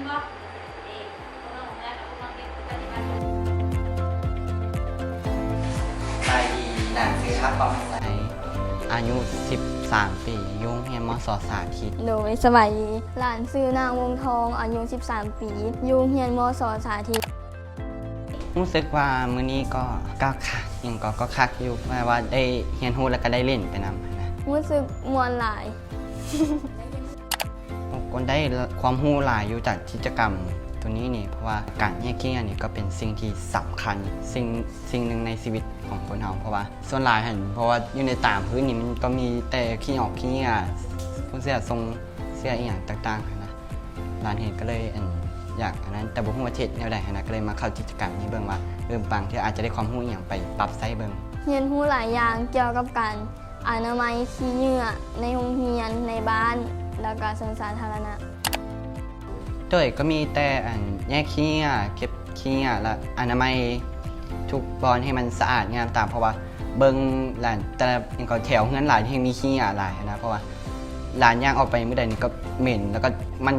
ສະບາຍດີ ຫຼານຊື່ ຮັກ ຄວາມໃສ ອາຍຸສິບສາມປີ ຢູ່ໂຮງຮຽນ ມສ ສາທິດ. ໂດຍ ສະບາຍດີ ຫຼານຊື່ ນາງ ວົງທອງ ອາຍຸສິບສາມປີ ຢູ່ໂຮງຮຽນ ມສ ສາທິດ. ຮູ້ສຶກວ່າມື້ນີ້ກໍ ກໍຄັກ ຫຍັງກໍ ກໍຄັກຢູ່ ແບບວ່າໄດ້ຮຽນຮູ້ ແລ້ວກໍໄດ້ຫຼິ້ນໄປນຳນະ. ຮູ້ສຶກມ່ວນຫຼາຍ. ໂອ້ ກໍໄດ້ຄວາມຮູ້ຫຼາຍຢູ່ຈາກກິດຈະກຳໂຕນີ້ນີ້ ເພາະວ່າການແຍກຂີ້ເຫຍື້ອນີ້ກໍເປັນສິ່ງທີ່ສຳຄັນ ສິ່ງ ສິ່ງໜຶ່ງໃນຊີວິດຂອງຄົນເຮົາ ເພາະວ່າສ່ວນຫຼາຍຫັ້ນ ເພາະວ່າຢູ່ໃນຕາມພື້ນນີ້ ມັນກໍມີແຕ່ຂີ້ຫອກຂີ້ເຫຍື້ອ ເສຍຊົງ ເສຍອີ່ຫຍັງຕ່າງໆຫັ້ນນະ. ຫຼານເຫັນກໍເລີຍ ອັນ ຢາກອັນນັ້ນ ແຕ່ບໍ່ຮູ້ວ່າຈະເຮັດແນວໃດຫັ້ນນະ ກໍເລີຍມາເຂົ້າກິດຈະກຳນີ້ເບິ່ງວ່າ ເອີ ບາງເທື່ອອາດຈະໄດ້ຄວາມຮູ້ອີ່ຫຍັງໄປປັບໃຊ້ເບິ່ງ. ຮຽນຮູ້ຫຼາຍຢ່າງກ່ຽວກັບການ ອະນາໄມຂີ້ເຫຍື້ອໃນໂຮງຮຽນ, ໃນບ້ານ ແລ້ວກະສວນສາທາລະນະ. ໂດຍ ກໍມີແຕ່ ອັນ ແຍກຂີ້ເຫຍື້ອ, ເກັບຂີ້ເຫຍື້ອ ແລະ ອະນາໄມທຸກບ່ອນໃຫ້ມັນສະອາດງາມຕາ ເພາະວ່າເບິ່ງຫຼານແຕ່ລະ ຫຍັງກໍ ແຖວເຮືອນຫຼານແຮ່ງມີຂີ້ເຫຍື້ອຫຼາຍນະ ເພາະວ່າຫຼານຍ່າງອອກໄປມື້ໃດນີ້ກໍເໝັນ ແລ້ວກໍມັນ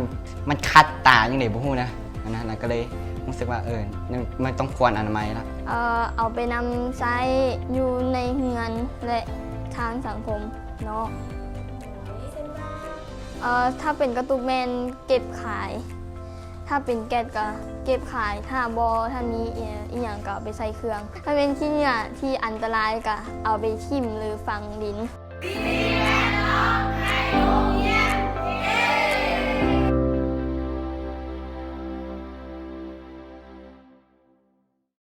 ມັນຂັດຕາຈັ່ງໃດບໍ່ຮູ້ນະ ອັນນັ້ນນະ ກໍເລີຍຮູ້ສຶກວ່າ ເອີ ມັນ ມັນຕ້ອງຄວນອະນາໄມລະ. ເອີ ເອົາໄປນຳໃຊ້ຢູ່ໃນເຮືອນ ແລະ ທາງສັງຄົມເນາະ. ເອີ ຖ້າເປັນກະຕຸກແມ່ນເກັບຂາຍ, ຖ້າເປັນແກັດກະເກັບຂາຍ, ຖ້າບໍ່ ຖ້າມີອີ່ຫຍັງກະເອົາໄປໃສ່ເຄື່ອງ, ຖ້າແມ່ນຂີ້ເຫຍື້ອທີ່ອັນຕະລາຍກະເອົາໄປຖິ້ມ ຫຼື ຝັງດິນ. ແມ່ນ